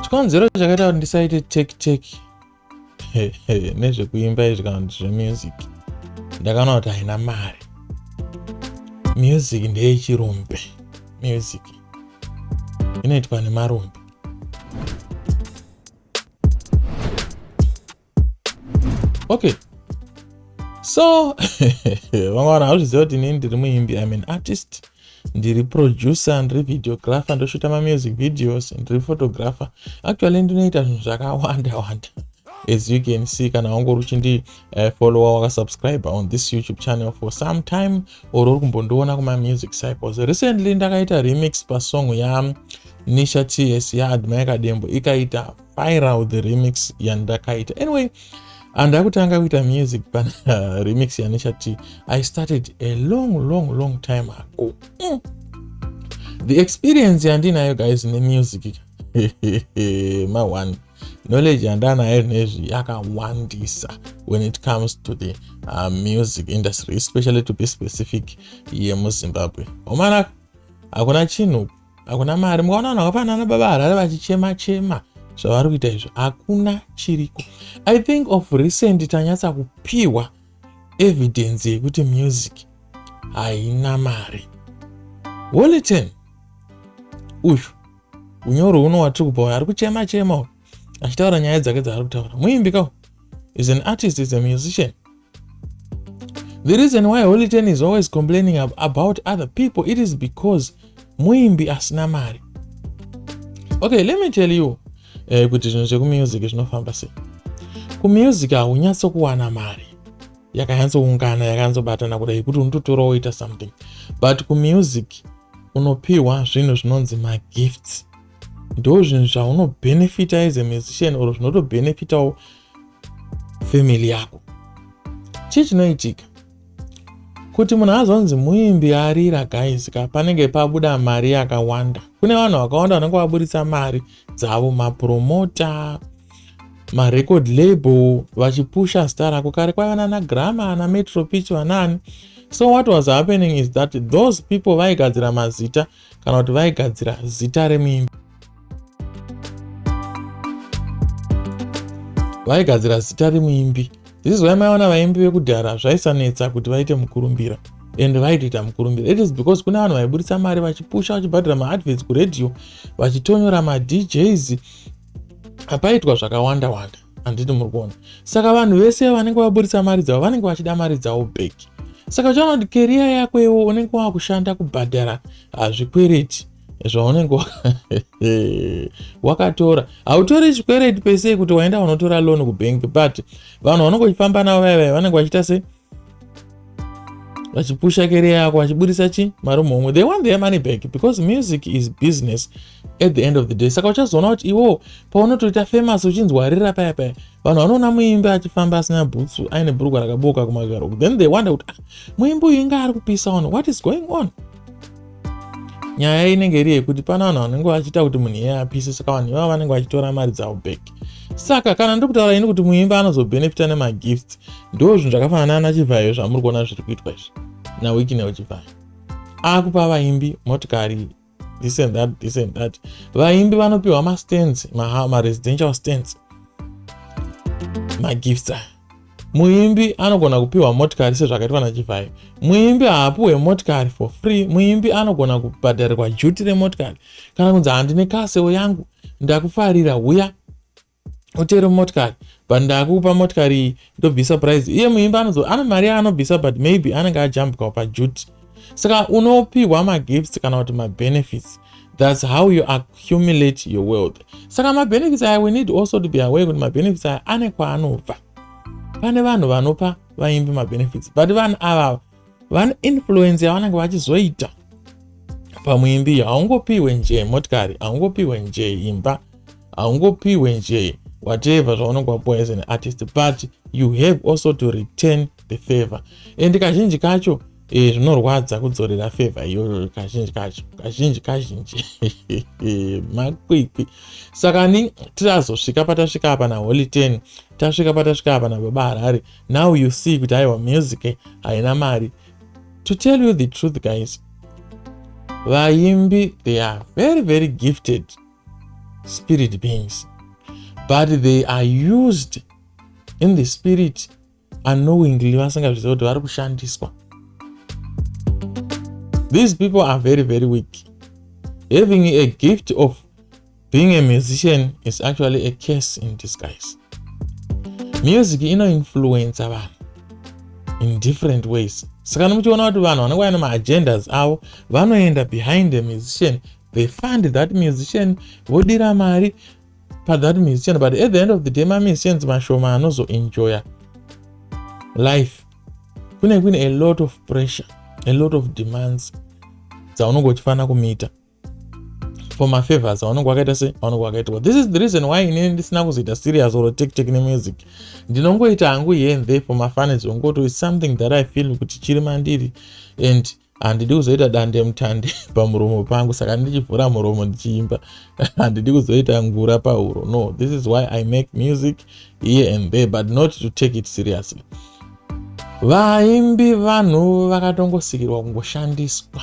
Chikonzero chakaita kuti ndisaite take take nezvekuimba izvi kana kuti zvemusic, ndakaona kuti haina mari. Music ndeyechirombe, music inoitwa nemarombe. Okay, so vamwe vanhu havazviziva kuti inini ndiri muimbi. I'm an artist, ndiri producer, ndiri videographer, ndoshuta mamusic videos, ndiri photographer. Actually ndinoita zvinhu zvakawanda wanda, as you can see kana wangori uchindifollowa, wakasubscribe on this YouTube channel for some time, or uri kumbondiona kumamusic cycles. Recently ndakaita remix pasong yaNisha Ts yaAdmire Kadembo, ikaita viral, the remix yandakaita. Anyway, handakutanga kuita music pana remix yaNisha T. I started a long, long, long time ago. The experience yandinayo, guys, nemusic ma1, knowledge yandanayo nezvi yakawandisa when it comes to the music industry, especially, to be specific, yemuZimbabwe. Omanaka, hakuna chinhu, hakuna mari. Mukaona vanhu vakafanana Baba Harare vachichema chema zvavari kuita izvo, hakuna chiriko. I think of recent tanyatsa kupiwa evidence yekuti music haina mari. Holy Ten uyu, unyoro uno watiri kupa, ari kuchema chema achitaura nyaya dzake dzaari kutaura, muimbi kao, is an artist, is a musician. The reason why Holy Ten is always complaining about other people, it is because muimbi asina mari. Okay, let me tell you kuti zvinhu zvekumusic zvinofamba sei. Kumusic haunyatsokuwana mari yakanyatsoungana, yakanyatsobatana kudai kuti unototora woita something, but kumusic unopiwa zvinhu zvinonzi magifts. Ndo zvinhu zvaunobhenefita as a musician or zvinotobhenefitawo family yako. Chii chinoitika kuti munhu azonzi muimbi arira, guys? Ka panenge pabuda mari yakawanda. Kune vanhu vakawanda vanenge vaburitsa mari dzavo, mapromota, marecord label, vachipusha zita rako. Kare kwaiva nana Gramma, ana Metro Pitch, vanani. So what was happening is that those people vaigadzira mazita, kana kuti vaigadzira zita remuimbi, vaigadzira zita remuimbi. This is why maiona vaimbi vekudhara zvaisanetsa kuti vaite mukurumbira, and vaitoita mukurumbira. It is because kune vanhu vaiburitsa mari vachipusha, vachibhadhira maadverts kuredhiyo, vachitonyora maDJs, apaitwa zvakawanda wanda, handiti muri kuona? Saka vanhu vese vanenge vaburitsa mari dzavo vanenge vachida mari dzavo back. Saka uchaona kuti career yako iwo unenge wakushanda kubhadhara zvikwereti zvaunenge wakatora. Hautori chikwereti pese kuti waenda unotora loan kubank, but vanhu vanonge uchifamba navo vaivai vanenge vachiita sei? Vachipusha career yako, vachiburisa chi mari muhomwe. They want their money back because music is business at the end of the day. Saka uchazoona kuti iwo paunotoita famous, uchinzwarira paya paya, vanhu vanoona muimbi achifamba asina bhutsu, aine bhurugwa rakaboka kumagaro. Then they wonder kuti, ah, muimbi uyu inga ari kupisa on, what is going on? Nyaya inenge iri yekuti pana vanhu vanenge vachiita kuti munhu iyeye apise. Saka vanhu ivavo vanenge vachitora mari dzavo back. Saka kana ndiri kutaura ini kuti muimbi anozobhenefita nemagifts, ndo zvinhu zvakafanana naChivhayo zvamuri kuona zviri kuitwa izvi naWicknell Chivhayo. Akupa vaimbi motikari, this and that, this and that. Vaimbi vanopiwa mastands, maresidential stands, magifts aya. Muimbi anogona kupiwa motikari sezvakaitwa naChivhayo. Muimbi haapiwe motikari for free. Muimbi anogona kubhadharirwa duty remotikari, kana kunzi, "Handine car sale yangu, ndakufarira, huya utere motikari, but ndakupa motikari iyi, ndobvisa price." Iye muimbi anozo ane mari yaanobvisa, but maybe anenge ajambukawo paduty. Saka unopiwa magifts kana kuti mabenefits. That's how you accumulate your wealth. Saka mabenefits aya, we need also to be aware kuti mabenefits aya ane kwaanobva. Pane vanhu vanopa vaimbi mabenefits, but vanhu ava vane influence yavanenge vachizoita pamuimbi. Haungopiwe nje motikari, haungopiwe nje imba, haungopiwe nje whatever zvaunenge wapiwa as an artist, but you have also to return the favor. And kazhinji kacho zvinorwadza kudzorera favor iyoyo. Kazhinji kacho, kazhinji kazhinji makwikwi. Saka ni tazosvika patasvika apa naHoly 10, tasvika patasvika apa naBaba Harare. Now you see kuti aiwa, music haina mari. To tell you the truth, guys, vaimbi, they are very, very gifted. spirit beings, but they are used in the spirit unknowingly, vasingazviziva kuti vari kushandiswa. These people are very, very weak. Having a gift of being a musician is actually a curse in disguise. Music inoinfluenca vanhu in different ways. Saka nomuchiona kuti vanhu vanenge vaine maagendas avo, vanoenda behind the musician, they fund that musician, vodira mari pathat musician, but at the end of the day, mamusicians mashoma anozoenjoya life. Kune kuine a lot of pressure, a lot of demands dzaunenge uchifanira kumeeta for mafavors aunenge wakaita se aunenge wakaitwa. This is the reason why inini ndisina kuzoita serious or take take nemusic. Ndinongoita hangu here and there for mafans, ongoti is something that I feel kuti chiri mandiri, and handidi kuzoita dande mutande pamuromo pangu. Saka ndichivhura muromo ndichiimba, handidi kuzoita ngura pahuro. No, this is why I make music here and there, but not to take it seriously. Vaimbi vanhu vakatongosikirwa kungoshandiswa.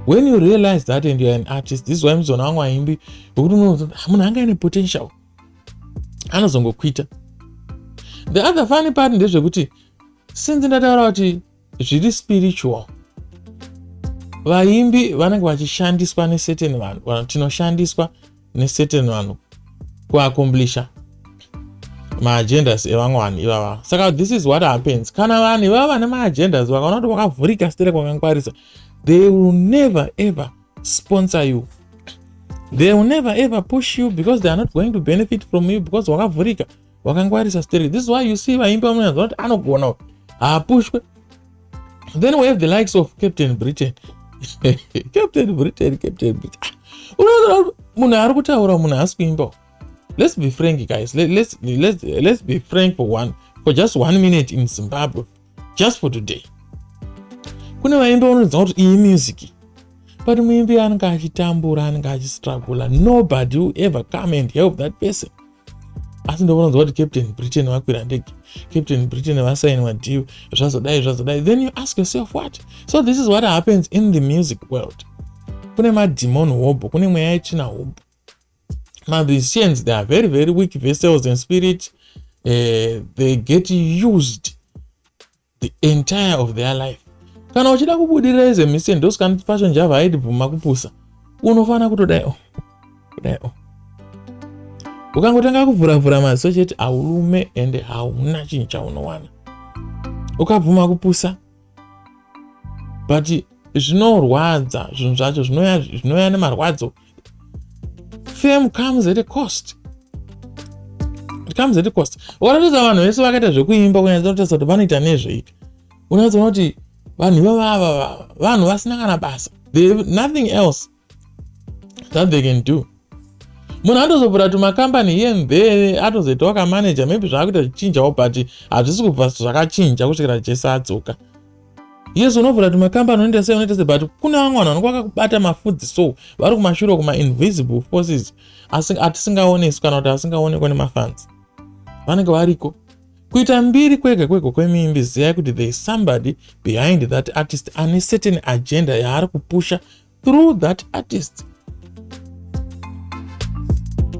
When you realize that and you are an artist, this is why muzoona vamwe vaimbi vekuti munhu anga aine potential, anozongoquita. The other funny part ndezvekuti, since ndataura kuti zviri spiritual, vaimbi vanenge vachishandiswa necertain vanhu. Tinoshandiswa necertain vanhu kuaccomplisha maagendas evamwe vanhu ivava. Saka this is what happens: kana vanhu ivava vane maagendas vakaona kuti wakavhurika sitere, kwakangwarisa, they will never ever sponsor you, they will never ever push you, because they are not going to benefit from you, because wakavhurika, wakangwarisa sitere. This is why you see vaimbi vamunyanzwa kuti anogona, haapushwe. Then we have the likes of Captain Britain, Captain Britain, Captain Britain. Munhu ari kutaura, munhu haasi kuimbawo. Let's be frank, guys. Let's be frank for just one minute. In Zimbabwe, just for today, kune vaimbi vanoridza kuti iyi music, but muimbi anenge achitambura, anenge achistrugula. Nobody will ever come and help that person. Asi ndovanonzwa kuti Captain Britain vakwira ndege, Captain Britain vasainwa deal, zvazodai, zvazodai. Then you ask yourself what? So this is what happens in the music world. Kune mademon hobho, kune mweya yetsvina hobho. Mamusicians, they are very, very weak vessels in spirit. They get used the entire of their life. Kana uchida kubudirira as a musician, ndosaka Passion Java aitibvuma kupusa, unofanira kutodai o kudai o. Ukangotanga kuvhuravhura maziso chete, haulume ende hauna chinhu chaunowana. Ukabvuma kupusa, but zvinorwadza zvinhu zvacho, zvinouya nemarwadzo. Fame comes at a cost, it comes at a cost. Ukaratidza vanhu vese vakaita zvekuimba, kunyatsotarisa kuti vanoita nezvei, unatsoona kuti vanhu ivavava vanhu vasina kana basa. They have nothing else that they can do. Munhu atozovhura tumakambani here and there, atozoitawo kamanager, maybe zvaakuita zvichinjawo, but hazvisi kubva zvakachinja kusvikira Jesu adzoka. Yes, unovhura tumakambani, unoita sei, unoita sei, but kune vamwe vanhu vanenge vakakubata mafudzi, so vari kumashure kumainvisible forces atisingaoneswi kana kuti asingaonekwa nemafans. Vanenge variko. Kuita mbiri kwega kwega kwemimbi, ziyai kuti there is somebody behind that artist ane certain agenda yaari kupusha through that artist.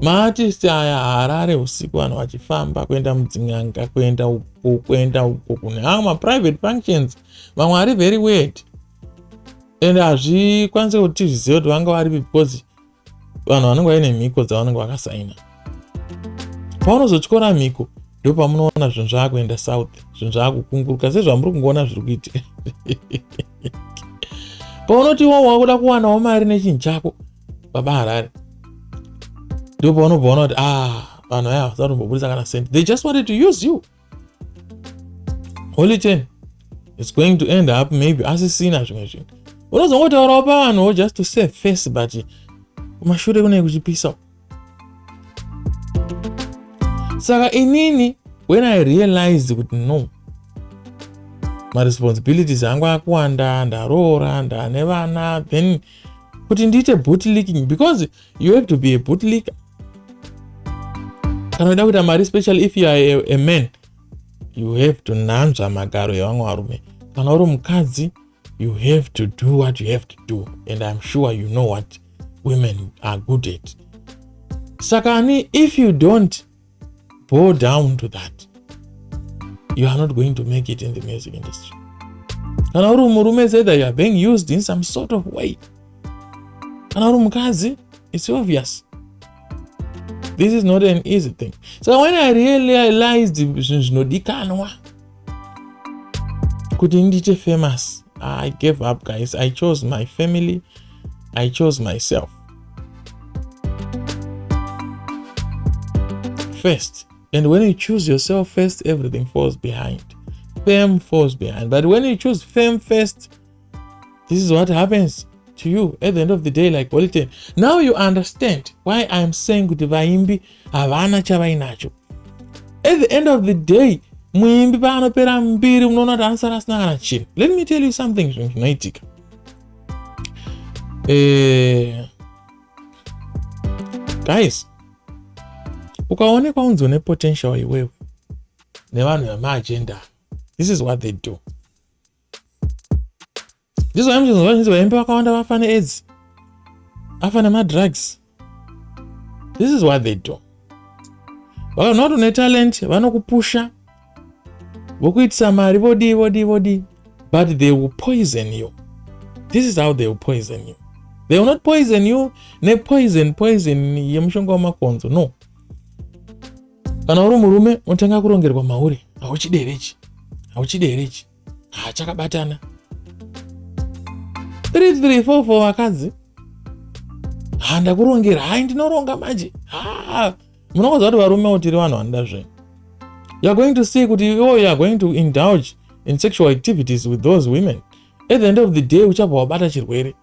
Maartist aya haarare usiku, vanhu vachifamba kuenda mudzin'anga, kuenda uko, kuenda uko, kune amwe maprivate functions. Vamwe ari very weird and hazvikwanisi kuti tizvizive kuti vanga varipi, because vanhu vanenge vaine mhiko dzavanenge vakasaina. Paunozotyora mhiko, ndo pamunoona zvinhu zvaakuenda south, zvinhu zvaakukunguruka sezvamuri kungoona zviri kuitika. Paunoti iwo wakuda kuwanawo mari nechinhu chako, Baba Harare, ndo paunobva ona kuti, ah, vanhu aya vasatombobudisa kana cent. They just wanted to use you. Holy Ten is going to end up maybe asisina zvimwe zvinhu. Unozongotaurawo pavanhuwo just to save face, but kumashure kunenge kuchipisa. Saka inini, when I realized kuti no, maresponsibilities angu akuwanda, ndaroora, ndane vana, then kuti ndiite bootlicking, because you have to be a bootlicker kana uida kuita mari, especially if you are a man, you have to nanzva magaro evamwe varume. Kana uri mukadzi, you have to do what you have to do, and I'm sure you know what women are good at. Saka ani, if you don't bow down to that, you are not going to make it in the music industry. Kana uri murume, say that you are being used in some sort of way. Kana uri mukadzi, it's obvious this is not an easy thing. So when I realized zvinhu zvinodikanwa kuti ndiite famous, I gave up, guys. I chose my family, I chose myself first. And when you choose yourself first, everything falls behind. Fame falls behind. But when you choose fame first, this is what happens to you at the end of the day, like Holy Ten. Now you understand why I'm saying kuti vaimbi havana chavainacho. At the end of the day, muimbi paanopera mbiri, unoona kuti anosara asina kana chinhu. Let me tell you something, zvinhu zvinoitika. Guys, ukaonekwa unzi une potential iwewe nevanhu vemaagenda, this is what they do. Ndizvo vaimuzvinzwa vachinzi vaimbi vakawanda vafa neAIDS, afa nemadrugs. This is what they do. Vakaona kuti une talent, vanokupusha, vokuitisa mari, vodii, vodii, vodii, but they will poison you. This is how they will poison you. They will not poison you nepoison, poison yemushonga wemakonzo, no. Kana uri murume, unotanga kurongerwa mauri. Hauchiderechi, hauchiderechi, hachakabatana 3 3 4 4. Vakadzi, handakurongera, hai, ndinoronga manje. Ha, munongoziva kuti varume tiri vanhu vanoda zvinhu. You are going to see kuti iwo you are going to indulge in sexual activities with those women. At the end of the day, uchabva wabata chirwere.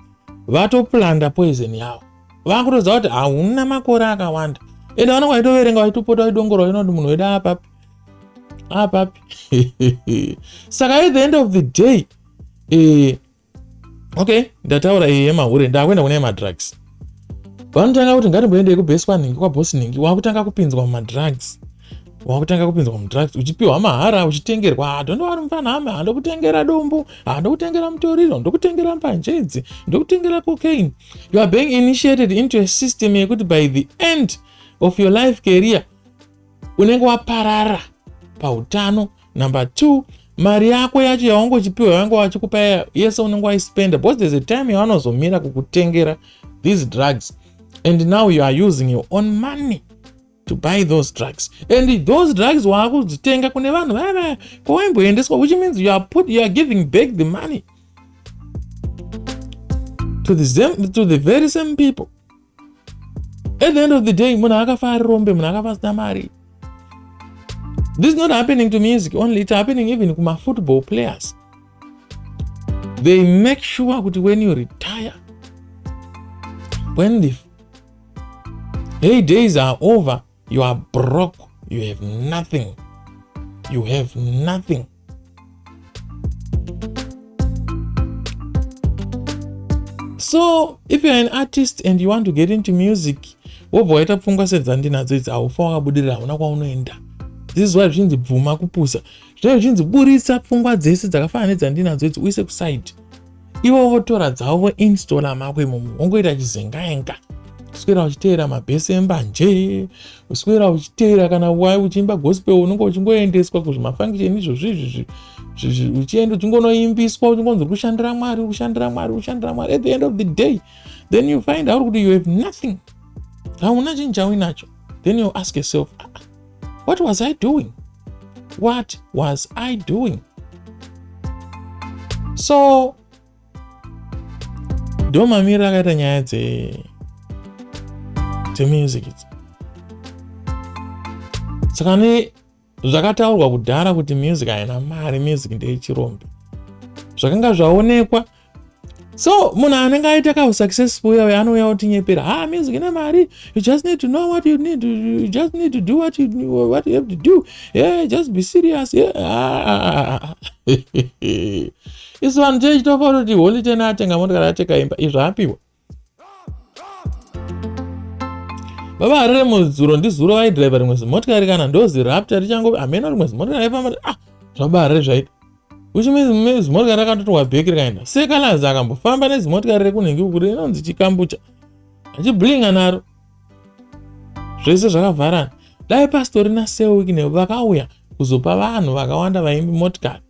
Vatoplanda poison yavo, vakutoziva kuti hauna makore akawanda, ende vanenge vaitoverenga, vaitopota, vaidongorwa, vaina kuti munhu wedu apapi, apapi. Saka at the end of the day, okay, ndataura iyi yemahure, ndakuenda kune yemadrugs. Vanotanga kuti ngatimboendei kubhesi kwanhingi, kwabhosi nhingi. Wakutanga kupinzwa mumadrugs, wakutanga kupinzwa mudrugs, uchipiwa mahara, uchitengerwa. Don't mufana hama, handokutengera dombo, handokutengera mutoriro, ndokutengera mbanjedzi, ndokutengera cocaine. You are being initiated into a system yekuti by the end of your life career unenge waparara pautano. Number 2, mari yako yacho yawangochipiwa, yawange wachikupa yese, unenge waispenda, because there's a time yavanozomira kukutengera these drugs, and now you are using your own money to buy those drugs. And those drugs waakudzitenga kune vanhu vaya vaya kwawaimboendeswa, which means you are giving back the money to the very same people. At the end of the day, munhu akafa ari rombe, munhu akafa asina mari. This is not happening to music only, it's happening even kuma-football players. They make sure kuti when you retire, when the heydays are over, you are broke, you have nothing, you have nothing. So if you're an artist and you want to get into music, wobva waita pfungwa sedzandinadzo idzi, haufa wakabudirira, hauna kwaunoenda. This is why zvichinzi bvuma kupusa, zvinenge zvichinzi buritsa pfungwa dzese dzakafanana nedzandinadzo idzi, uise kuside. Ivo votora dzavo, voinstola mako imomo, wongoita chizengaenga, uswera uchiteera mabhesi embanje, uswera uchiteera. Kana wai uchiimba gospel, unenge uchingoendeswa kuzvimafunction izvozvo izvi, uchienda uchingonoimbiswa, uchingonzi uri kushandira Mwari, uri kushandira Mwari, uri kushandira Mwari. At the end of the day, then you find out kuti you have nothing, hauna chinhu chauinacho. Then you ask yourself, "Ah, ah, what was I doing? What was I doing?" So ndo mamiriro akaita nyaya dzemusic idzi. Saka ne zvakataurwa kudhara kuti music haina mari, music ndeyechirombe, zvakanga zvaonekwa. So munhu anenge aita kausuccessful uya anouya otinyepera, "Ha, music ine mari. You just need to know what you need to, you just need to do what you have to do. Yeah, just be serious, yeah." Isu vanhu techitofa kuti Holy Ten atenga motokari, ateka imba, izvo apiwa. Baba Harare muzuro, ndizuro, vaidhiraivha rimwe zimotikari, kana ndozi Raptor richango, hameno rimwe zimotikari raifamba. Ah, zvababa Harare zvaita, which means zimotikari rakatotorwa bheki rikaenda. Sekalazi akambofamba nezimotikari rekunhingi uku rinonzi chikambucha. Achiblinga naro. Zvese zvakavharana. Dai pastori naSir Wicknell vakauya kuzopa vanhu vakawanda vaimbi motikari.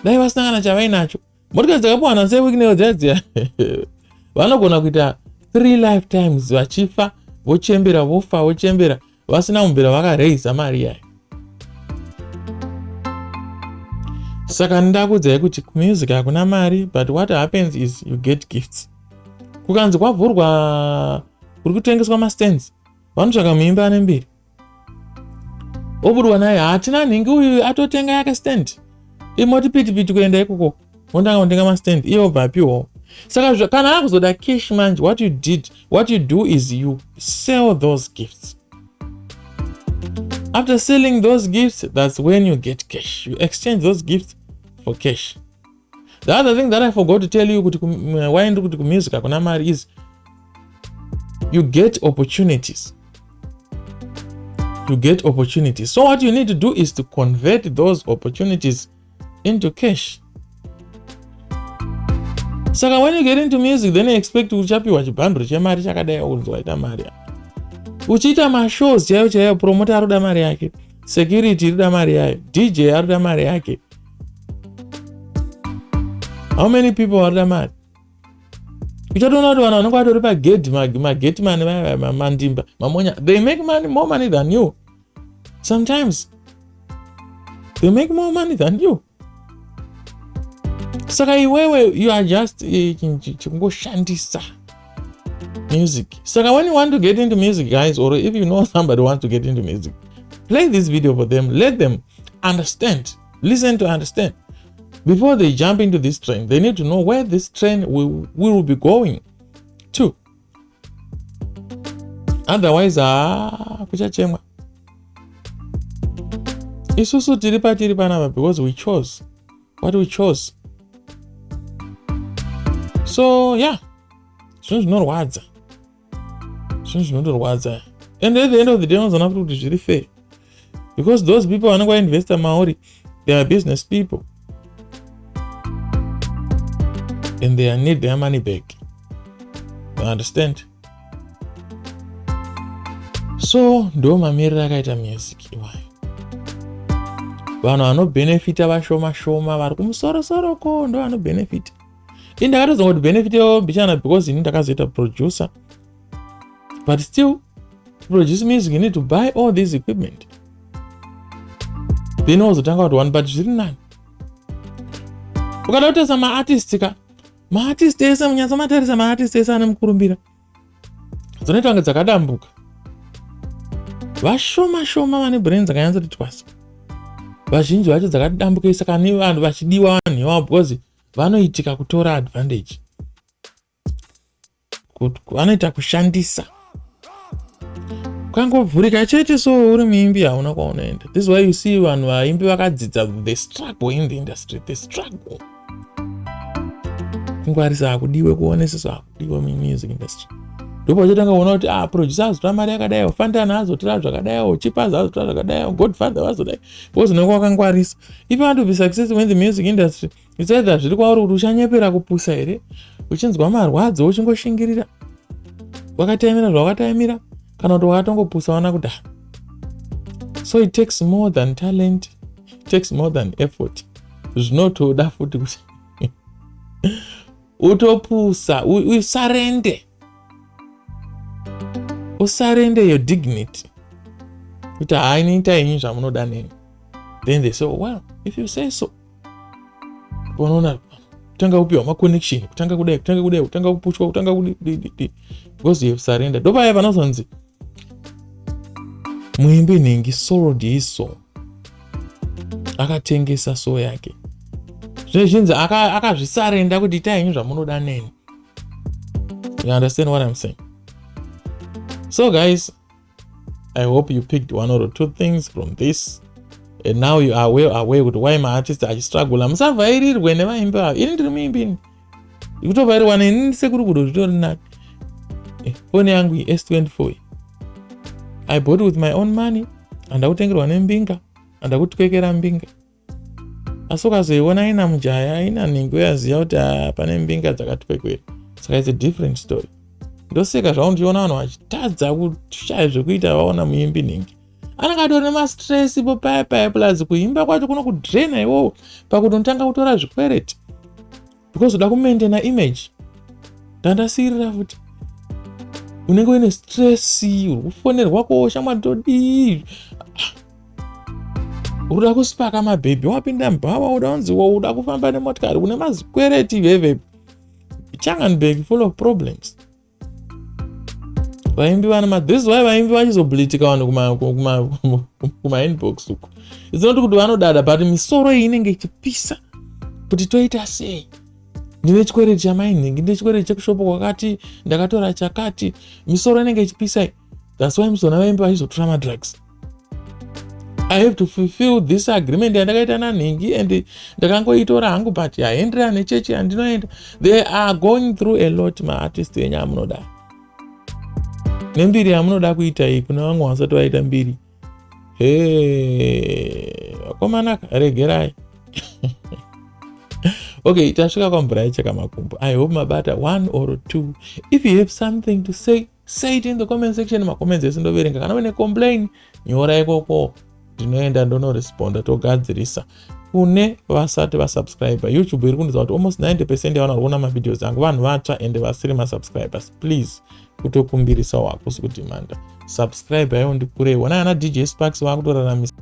Dai vasina kana chavainacho. Motikari dzakapiwa naSir Wicknell dziya dziya. Vanogona kuita 3 lifetimes vachifa, vochembera, vofa, vochembera, vasina kumbira vakareisa mari yayo. Saka ndakuudzai kuti kumusic hakuna mari, but what happens is you get gifts. Kukanzi kwavhurwa kuri kutengeswa mastands, vanotsvaka muimbi ane mbiri, obudwa naye, hatina nhingi uyu atotenga yake stand, imoti pitipiti kuenda ikoko, wotanga kutenga mastand, iye obva apiwawo. Saka kana akuzoda cash manje, what you did, what you do is you sell those gifts. After selling those gifts, that's when you get cash. You exchange those gifts for cash. The other thing that I forgot to tell you kuti why ndiri kuti kumusic hakuna mari is you get opportunities. You get opportunities. So what you need to do is to convert those opportunities into cash. Saka when you get into music, then you expect uchapiwa chibhanduro chemari chakadai kunzi waita mari. Uchiita mashows chaiyo chaiyo, promoter arikuda mari yake, security irikuda mari yayo, DJ arikuda mari yake. How many people varikuda mari? Uchatoona kuti vanhu vanenge vatori pagedhi, magateman vaya, mandimba, mamonya, they make money, more money than you. Sometimes they make more money than you. Saka iwewe you are just chikungoshandisa music. Saka when you want to get into music, guys, or if you know somebody wants to get into music, play this video for them. Let them understand. Listen to understand. Before they jump into this train, they need to know where this train will be going to. Otherwise, kuchachemwa. Isusu tiri patiri panapa because we chose what we chose. So yeah, zvinhu zvinorwadza, zvinhu zvinotorwadza, and at the end of the day unozoona futi kuti zviri fair, because those people vanenge vainvesta mauri, they are business people and they need their money back. You understand? So ndo mamiriro akaita music iwayo. Vanhu vanobhenefita vashoma shoma, vari kumusorosoro ko ndo vanobhenefita. Ini ndakatozongoti benefitewo mbichana because ini ndakazoita producer, but still to produce music you need to buy all this equipment, then wozotanga kuti one. But zviri nani ukada kutarisa maartist ka, maartist ese, munyatsomatarisa, maartist ese ane mukurumbira, dzinoita kunge dzakadambuka. Vashoma shoma vane brain dzakanyatsoti twasa, vazhinji vacho dzakadambuka. Saka nevanhu vachidiwa vanhu ivavo because vanoitika kutora advantage, vanoita kushandisa. Ukangovhurika chete, so uri muimbi, hauna kwaunoenda. This is why you see vanhu vaimbi vakadzidza, the struggle in the industry, the struggle. Kungwarisa hakudiwe, kuoneseswa hakudiwe mumusic industry. Ndipo uchatanga kuona kuti ah, producer azotora mari yakadaiwo, Fantana azotora zvakadaiwo, Chipas azotora zvakadaiwo, Godfather vazodai, because unenge wakangwarisa. If you want to be successful in the music industry, it's either zviri kwauri kuti uchanyepera kupusa here, uchinzwa marwadzo, uchingoshingirira wakataimira zvawakataimira, kana kuti wakatongopusa wana kudhara. So it takes more than talent, it takes more than effort. Zvinotoda futi kuti utopusa, usarende, usarende your dignity, kuti hai, iniita inyi zvamunoda neni. Then they say, "Well, if you say so." Unoona kutanga kupiwa maconnection, kutanga kudai, kutanga kudai, kutanga kupushwa, kutanga kudii, because you have surrender. Ndopaya panozonzi muimbi nhingi sold his soul, akatengesa soul yake. Zvino zvinzi akazvisarenda kuti itai henyu zvamunoda neni. You understand what I'm saying? So guys, I hope you picked one or two things from this and now you are well aware kuti why maartist achistrugula. Musavhairirwe nevaimbi ava. Ini ndiri muimbi, ini ikutovhairirwa neni sekuri kudo zvitori nani. Foni yangu S24 I bought with my own money, handakutengerwa nembinga, handakutwekera mbinga. Asi ukazoiona ina mujaya, ina nhingi, uyaziva kuti pane mbinga dzakatwekwera. Saka it's a different story. Ndoseka zvangu ndichiona vanhu vachitadza kushaya zvekuita vaona muimbi nhingi. Anenge atori nemastress ipo paya paya plus kuimba kwacho kunokudraina iwowo pakuti unotanga kutora zvikwereti because uda kumaintaina image. Ndandasiirira futi. Unenge uine stress, uri kufonerwa ko shamwari todii? Uda kusipaka mabhebhi wapinda mubhawa uda kunzi uda kufamba nemotikari une mazikwereti veve. Changanberg full of problems. Vaimbi vana ma this is why vaimbi vachizoblitika vanhu kuma kuma kuma inbox uko. It's not kuti vanodada but misoro iyi inenge ichipisa kuti toita sei. Ndine chikwereti chamainhingi, ndine chikwereti chekushopo kwakati, ndakatora chakati, misoro inenge ichipisa. That's why muzoona vaimbi vachizotora madrugs. I have to fulfill this agreement yandakaita nanhingi and ndakangoitora hangu but haenderana nechechi yandinoenda. They are going through a lot maartist enyu amunoda. Nembiri yamunoda kuita iyi kuna vamwe vasati vaita mbiri. Hey, vakomana regerai. Okay, tasvika kwamvura yacheka makumbo. I hope mabata 1 or 2. If you have something to say, say it in the comment section. Macomments ese ndoverenga. Kana une complain, nyora ikoko. Ndinoenda ndonoresponda togadzirisa. Kune vasati vasubscribe, YouTube iri kundiudza kuti almost 90% yevanhu vari kuona mavideos angu vanhu vatsva and vasiri masubscribers. Please, kutokumbirisa hakusi kudemanda. Subscribe aiwo ndikurei. Ona ana DJ Sparks vakutoraramisa.